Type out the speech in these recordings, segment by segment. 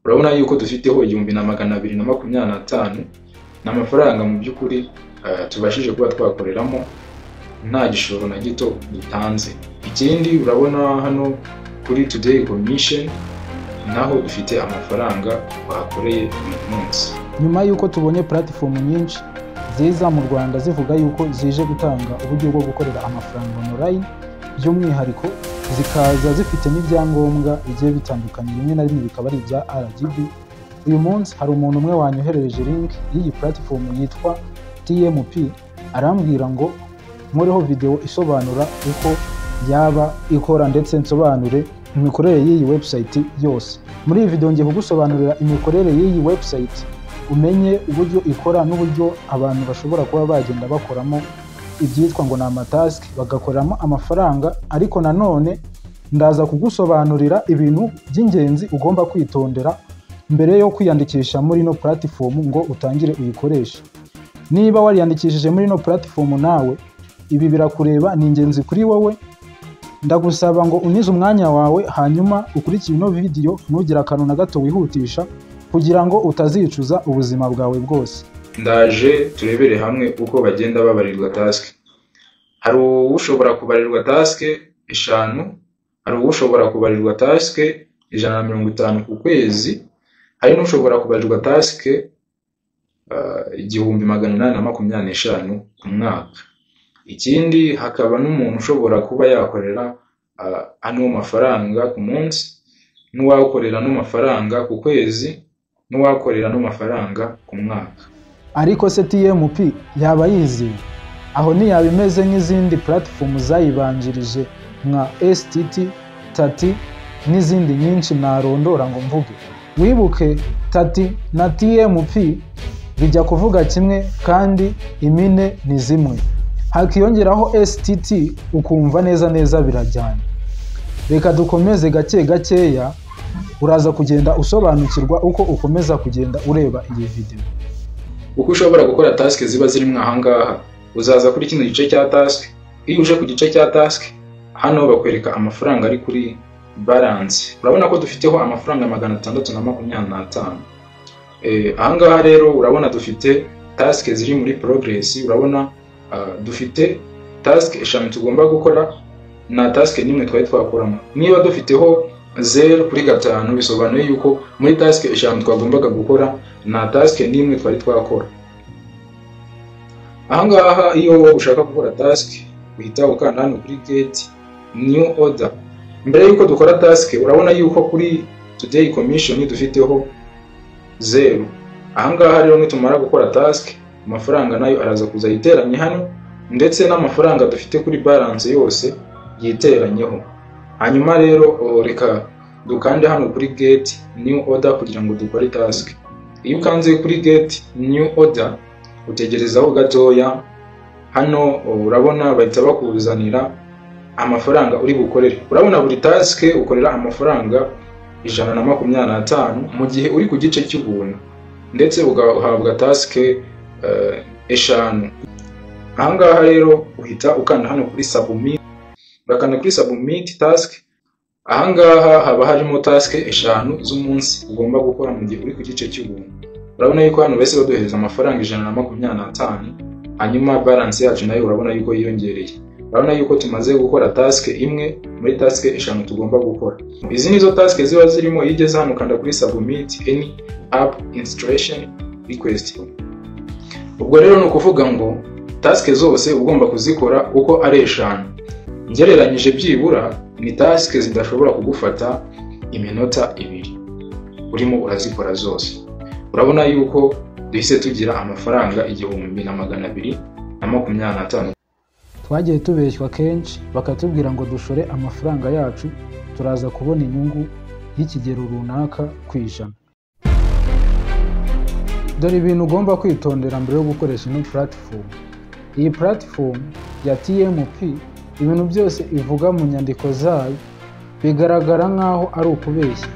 Urabona yuko dufiteho 1225. Ni amafaranga mu by'ukuri tubashije kuba twakoreramo nta gishoro na gito dutanze. Ikindi, urabona hano kuri today commission naho dufite amafaranga twakoreye uyu munsi. Nyuma y'uko tubonye platform nyinshi ziza mu Rwanda zivuga yuko zije gutanga uburyo bwo gukorera amafaranga online, by'umwihariko zikaza zifite n'ibyangombwa bigiye bitandukanye, rimwe na rimwe bikaba ari ibya RGB, uyu munsi hari umuntu umwe wanyoherereje link y'iyi platform yitwa TMP, arambwira ngo nkoreho video isobanura uko yaba ikora ndetse nsobanure imikorere y'iyi website yose. Muri iyi video ngiye kugusobanurira imikorere y'iyi website, umenye uburyo ikora n'uburyo abantu bashobora kuba bagenda bakoramo ibyitwa ngo ni amatask, bagakoreramo amafaranga. Ariko nanone ndaza kugusobanurira ibintu by'ingenzi ugomba kwitondera mbere yo kwiyandikisha muri ino platform ngo utangire uyikoreshe. Niba wariyandikishije muri ino platform nawe, ibi birakureba, ni ingenzi kuri wowe. Ndagusaba ngo unize umwanya wawe hanyuma ukurikire ino video, ntugire akantu na gato wihutisha kugira ngo utazicuza ubuzima bwawe bwose. Ndaje turebere hamwe uko bagenda babarirwa task. Hari ushobora kubarirwa task 5, hari ushobora kubarirwa task 150 ku kwezi, hari n'ushobora kubarirwa task 1825 ku mwaka. Ikindi, hakaba n'umuntu ushobora kuba yakorera ano mafaranga ku munsi, n'uwakorera ano mafaranga ku kwezi, n'uwakorera ano mafaranga ku mwaka. Ariko se TMP yaba yizewe? Aho ntiyaba imeze nk'izindi platform zayibanjirije nka STT, Tati n'izindi nyinshi narondora ngo mvuge? Wibuke Tati na TMP bijya kuvuga kimwe kandi impine ni zimwe, hakiyongeraho STT ukumva neza neza birajyana. Reka dukomeze gake gakeya, uraza kugenda usobanukirwa uko ukomeza kugenda ureba iyi video. Uko ushobora gukora task ziba zirimo ahangaha, uzaza kuri kino gice cya task. Iyo uje ku gice cya task hano, bakwereka amafaranga ari kuri balance. Urabona ko dufiteho amafaranga 625. Ahangaha rero urabona dufite task ziri muri progress. Urabona dufite task 5 tugomba gukora, na task n'imwe twari twakoramo. Niba dufiteho 0 kuri 5, bisobanuye yuko muri task 5 twagombaga gukora nta task n'imwe twari twakora. Ahangaha iyo ushaka gukora task uhita ukanda hano kuri get new order. Mbere yuko dukora task, urabona yuko kuri today commission dufiteho 0. Ahangaha rero nitumara gukora task, amafaranga nayo araza kuza yiteranye hano, ndetse n'amafaranga dufite kuri balance yose yiteranyeho. Hanyuma rero reka dukande hano kuri get new order kugira ngo dukore task. Iyo ukanze kuri get new order, utegerezaho gatoya. Hano urabona bahita bakuzanira amafaranga uri bukorere. Urabona buri task ukorera amafaranga 125 mu gihe uri ku gice cy'ubuntu, ndetse ugahabwa task 5. Ahangaha rero uhita ukanda hano kuri submit, urakanda kuri submit task. Ahangaha haba harimo task 5 z'umunsi ugomba gukora mu gihe uri ku gice cy'ubuntu. Urabona yuko hano bahise baduhereza amafaranga 125, hanyuma balance yacu nayo urabona yuko yiyongereye. Urabona yuko tumaze gukora task imwe muri task 5 tugomba gukora. Izi nizo task ziba zirimo. Iyo ugeze hano ukanda kuri submit any app installation request. Ubwo rero ni ukuvuga ngo task zose ugomba kuzikora uko ari 5. Ngereranyije, byibura ni task zidashobora kugufata iminota 2 urimo urazikora zose. Urabona yuko duhise tugira amafaranga 1225. Twagiye tubeshywa kenshi, bakatubwira ngo dushore amafaranga yacu turaza kubona inyungu y'ikigero runaka ku ijana. Dore ibintu ugomba kwitondera mbere yo gukoresha ino platform. Iyi platform ya TMP, ibintu byose ivuga mu nyandiko zayo bigaragara nk'aho ari ukubeshya.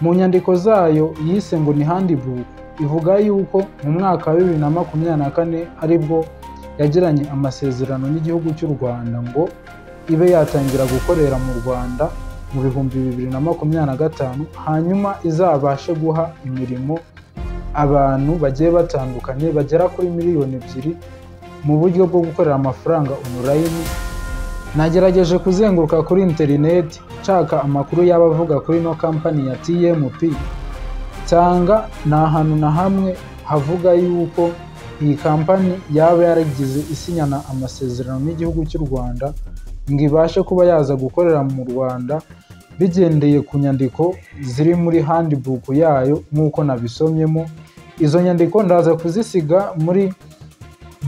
Mu nyandiko zayo yise ngo ni handbook, ivuga yuko mu mwaka wa 2024 aribwo yagiranye amasezerano n'igihugu cy'u Rwanda ngo ibe yatangira gukorera mu Rwanda. mu 2025, hanyuma izabashe guha imirimo abantu bagiye batandukanye bagera kuri 2 miliyoni mu buryo bwo gukorera amafaranga online. Nagerageje kuzenguruka kuri interineti nshaka amakuru yaba avuga kuri ino kampani ya TMP, nsanga nta hantu na hamwe havuga yuko iyi kampani yaba yaragize isinyana amasezerano n'igihugu cy'u Rwanda ngo ibashe kuba yaza gukorera mu Rwanda, bigendeye ku nyandiko ziri muri handbook yayo nk'uko nabisomyemo. Izo nyandiko ndaza kuzisiga muri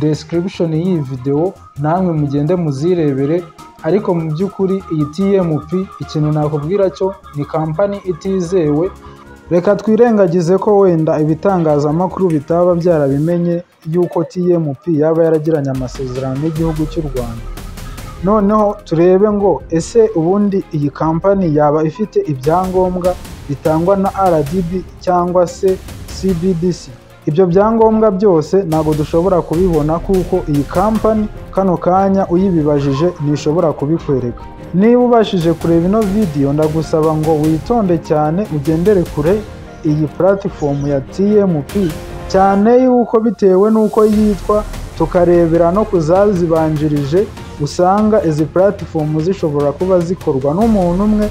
description y'iyi video, namwe mugende muzirebere. Ariko mu by'ukuri iyi TMP, ikintu nakubwira cyo ni kampani itizewe. Reka twirengagize ko wenda ibitangazamakuru bitaba byarabimenye yuko TMP yaba yaragiranye amasezerano n'igihugu cy'u Rwanda. Noneho turebe ngo ese ubundi iyi kampani yaba ifite ibyangombwa bitangwa na RDB cyangwa se CBDC? Ibyo byangombwa byose ntabwo dushobora kubibona, kuko iyi kampani kano kanya uyibibajije ntishobora kubikwereka. Niba ubashije kureba ino video, ndagusaba ngo witonde cyane, ugendere kure iyi platform ya TMP cyane, yuko bitewe n'uko yitwa, tukarebera no kuzazibanjirije, usanga izi platform zishobora kuba zikorwa n'umuntu umwe,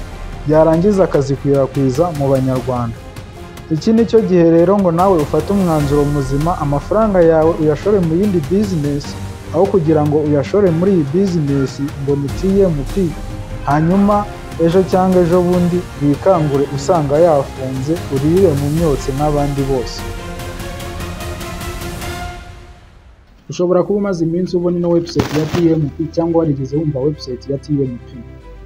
yarangiza akazikwirakwiza mu Banyarwanda. Iki ni cyo gihe rero ngo nawe ufate umwanzuro muzima, amafaranga yawe uyashore mu yindi business aho kugira ngo uyashore muri iyi business ngo ni TMP, hanyuma ejo cyangwa ejo bundi wikangure usanga yafunze, urire mu myotsi nk'abandi bose. Ushobora kuba umaze iminsi ubona ino website ya TMP cyangwa warigeze wumva website ya TMP.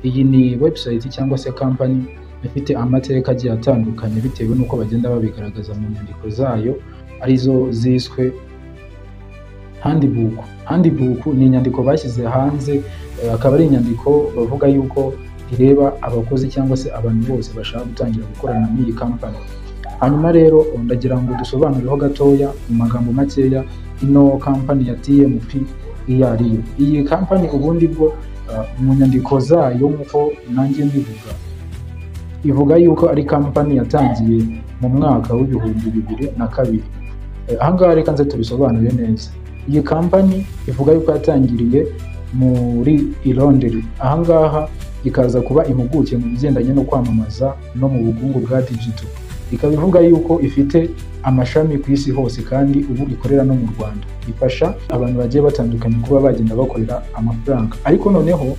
Iyi ni website cyangwa se company ifite amateka agiye atandukanye, bitewe n'uko bagenda babigaragaza mu nyandiko zayo, arizo ziswe handbook. Handbook ni inyandiko bashyize hanze, akaba ari inyandiko bavuga yuko ireba abakozi cyangwa se abantu bose bashaka gutangira gukorana n'iyi company. Hanyuma rero ndagira ngo dusobanureho gatoya mu magambo makeya ino company ya TMP iyo ari yo. Iyi company ubundi bwo mu nyandiko zayo, nk'uko nanjye mbivuga, ivuga yuko ari company yatangiye mu mwaka w'2002. Ahangaha reka nze tubisobanure neza. Iyi company ivuga yuko yatangiriye muri i Londres, ahangaha ikaza kuba impuguke mu bigendanye no kwamamaza no mu bukungu bwa digital. Ikaba ivuga yuko ifite amashami ku isi hose kandi ubu ikorera no mu Rwanda. Ifasha abantu bagiye batandukanye kuba bagenda bakorera amafaranga. Ariko noneho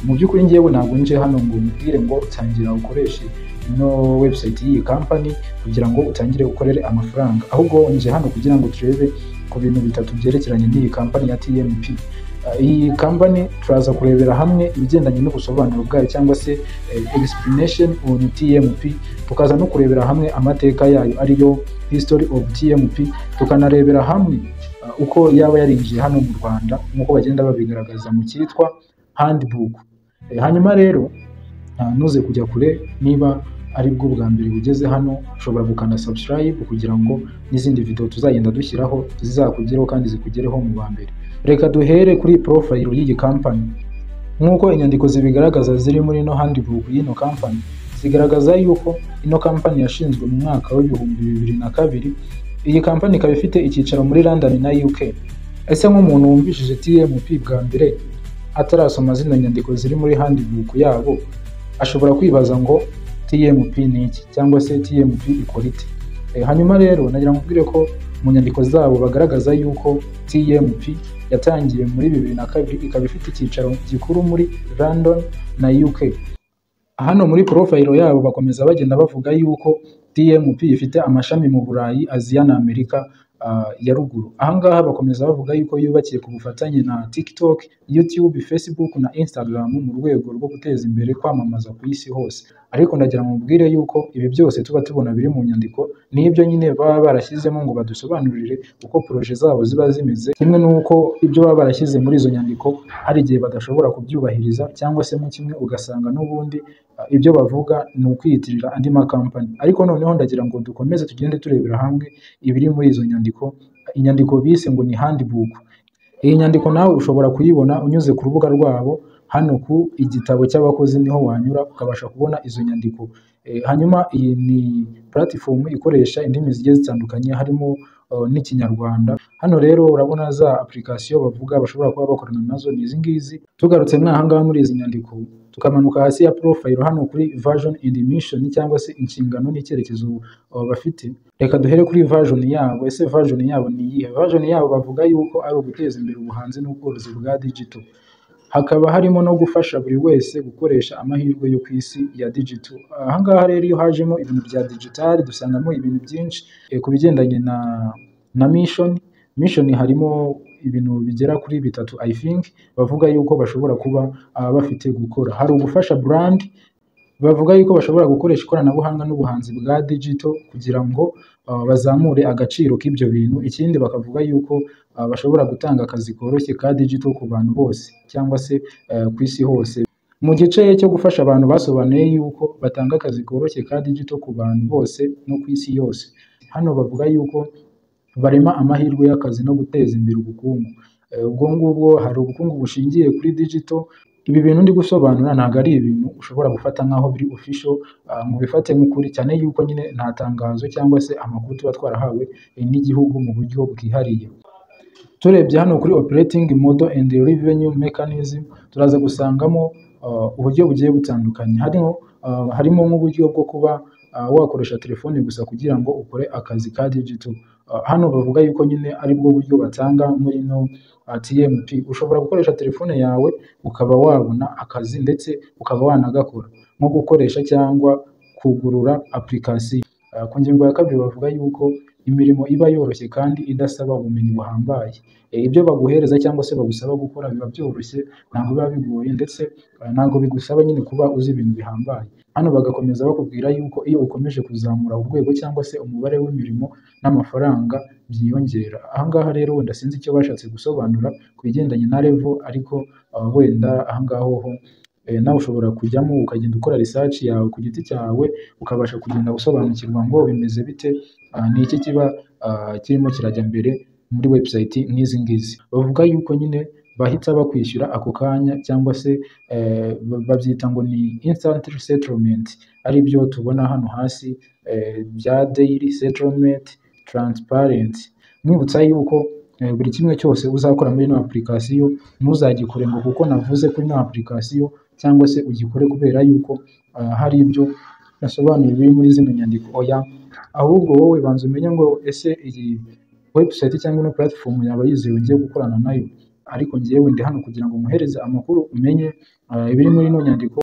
mu by'ukuri ngewe ntabwo nje hano ngo mubwire ngo tangira ukoreshe ino website y'iyi company kugira ngo utangire ukorere amafaranga, ahubwo nje hano kugira ngo turebe ku bintu bitatu byerekeranye n'iyi company ya TMP. Iyi company turaza kurebera hamwe ibigendanye n'ubusobanuro bwayo cyangwa se explanation on TMP, tukaza no kurebera hamwe amateka yayo ariyo history of TMP, tukanarebera hamwe uko yaba yarinjiye hano mu Rwanda nk'uko bagenda babigaragaza mu cyitwa handbook. Hanyuma rero ntuze kujya kure. Niba ari bwo bwa mbere ugeze hano, ushobora gukanda subscribe kugira ngo n'izindi video tuzagenda dushyiraho zizakugeraho kandi zikugereho mu ba mbere. Reka duhere kuri profile y'iyi company. Nk'uko inyandiko zibigaragaza ziri muri ino handbook y'ino company, zigaragaza yuko ino company yashinzwe mu mwaka w'2002. Iyi company ikaba ifite icyicaro muri London na UK. Ese nk'umuntu wumvishije TMP bwa mbere atarasoma zino nyandiko ziri muri handbook yabo, ashobora kwibaza ngo TMP ni iki cyangwa se TMP ikora ite? Hanyuma rero nagira ngo nkubwire ko mu nyandiko zabo bagaragaza yuko TMP yatangiye muri 2002, ikaba ifite icyicaro gikuru muri London na UK. Hano muri profile yabo bakomeza bagenda bavuga yuko TMP ifite amashami mu Burayi, Aziya na Amerika ya ruguru. Ahangaha bakomeza bavuga yuko yubakiye ku bufatanye na TikTok, YouTube, Facebook na Instagram mu rwego rwo guteza imbere kwamamaza ku isi hose. Ariko ndagira ngo mubwire yuko ibi byose tuba tubona biri mu nyandiko n'ibyo nyine baba barashyizemo ngo badusobanurire uko projet zabo ziba zimeze, kimwe n'uko ibyo baba barashyize muri izo nyandiko hari igihe badashobora kubyubahiriza, cyangwa se mu kimwe ugasanga n'ubundi ibyo bavuga ni ukwiyitirira andi makampani. Ariko noneho ndagira ngo dukomeze tugende turebera hamwe ibiri muri izo nyandiko, inyandiko bise ngo ni handbook. Iyi nyandiko nawe ushobora kuyibona unyuze ku rubuga rwabo. Hano ku igitabo cy'abakozi niho wanyura ukabasha kubona izo nyandiko. Hanyuma iyi ni platform ikoresha indimi zigiye zitandukanye, harimo n'Ikinyarwanda. Hano rero urabona za application bavuga bashobora kuba bakorana nazo ni izi ngizi. Tugarutse mwaha ngaha muri izi nyandiko, tukamanuka hasi ya profile hano kuri vision and mission, cyangwa se inshingano n'icyerekezo bafite. Reka duhere kuri vision yabo. Ese vision yabo ni iyihe? Vision yabo bavuga yuko ari uguteza imbere ubuhanzi n'ubworozi bwa digital, hakaba harimo no gufasha buri wese gukoresha amahirwe yo ku isi ya digital. Aha ngaha rero iyo hajemo ibintu bya digital dusangamo ibintu byinshi. Ku bigendanye na mission harimo ibintu bigera kuri bitatu I think bavuga yuko bashobora kuba bafite gukora. Hari ugufasha brand, bavuga yuko bashobora gukoresha ikoranabuhanga n'ubuhanzi bwa digital kugira ngo bazamure agaciro k'ibyo bintu. Ikindi bakavuga yuko bashobora gutanga akazi koroshye ka digital ku bantu bose cyangwa se ku isi hose. Mu gice cyo gufasha abantu basobanuye yuko batanga akazi koroshye ka digital ku bantu bose no ku isi yose. Hano bavuga yuko barema amahirwe y'akazi no guteza imbere ubukungu. Ubwo ngubwo hari ubukungu bushingiye kuri digital. Ibi bintu ndi gusobanura ntabwo ari ibintu ushobora gufata nk'aho biri official, ngo ubifate nk'ukuri, cyane yuko nyine nta tangazo cyangwa se amakuru tuba twarahawe n'igihugu mu buryo bwihariye. Turebye hano kuri operating model and revenue mechanism, turaza gusangamo uburyo bugiye butandukanye. Harimo nk'uburyo bwo kuba wakoresha telefone gusa kugira ngo ukore akazi ka digital. Hano bavuga yuko nyine ari bwo buryo batanga muri no TMP. Ushobora gukoresha telefone yawe ukaba wabona akazi ndetse ukaba wanagakora, nko gukoresha cyangwa kugurura application. Ku ngingo ya kabiri bavuga yuko imirimo iba yoroshye kandi idasaba ubumenyi buhambaye. Ibyo baguhereza cyangwa se bagusaba gukora biba byoroshye, ntabwo biba bigoye, ndetse ntabwo bigusaba nyine kuba uzi ibintu bihambaye. Hano bagakomeza bakubwira yuko iyo ukomeje kuzamura urwego cyangwa se umubare w'imirimo n'amafaranga byiyongera. Aha ngaha rero wenda sinzi icyo bashatse gusobanura ku bigendanye na level, ariko wenda aha ngaha ho nawe ushobora kujyamo ukagenda ukora research yawe ku giti cyawe, ukabasha kugenda usobanukirwa ngo bimeze bite, ni iki kiba kirimo kirajya mbere muri website nk'izi ngizi. Bavuga yuko nyine bahita bakwishyura ako kanya, cyangwa se babyita ngo ni instant settlement, ari byo tubona hano hasi bya daily settlement transparent. Mwibutsa yuko buri kimwe cyose uzakora muri ino application ntuzagikore ngo kuko navuze kuri ino application, cyangwa se ugikore kubera yuko hari ibyo nasobanuye biri muri zino nyandiko. Oya, ahubwo wowe banza umenye ngo ese iyi website cyangwa ino platform yaba yizewe ngiye gukorana nayo. Ariko njyewe ndi hano kugira ngo muhereze amakuru umenye ibiri muri ino nyandiko.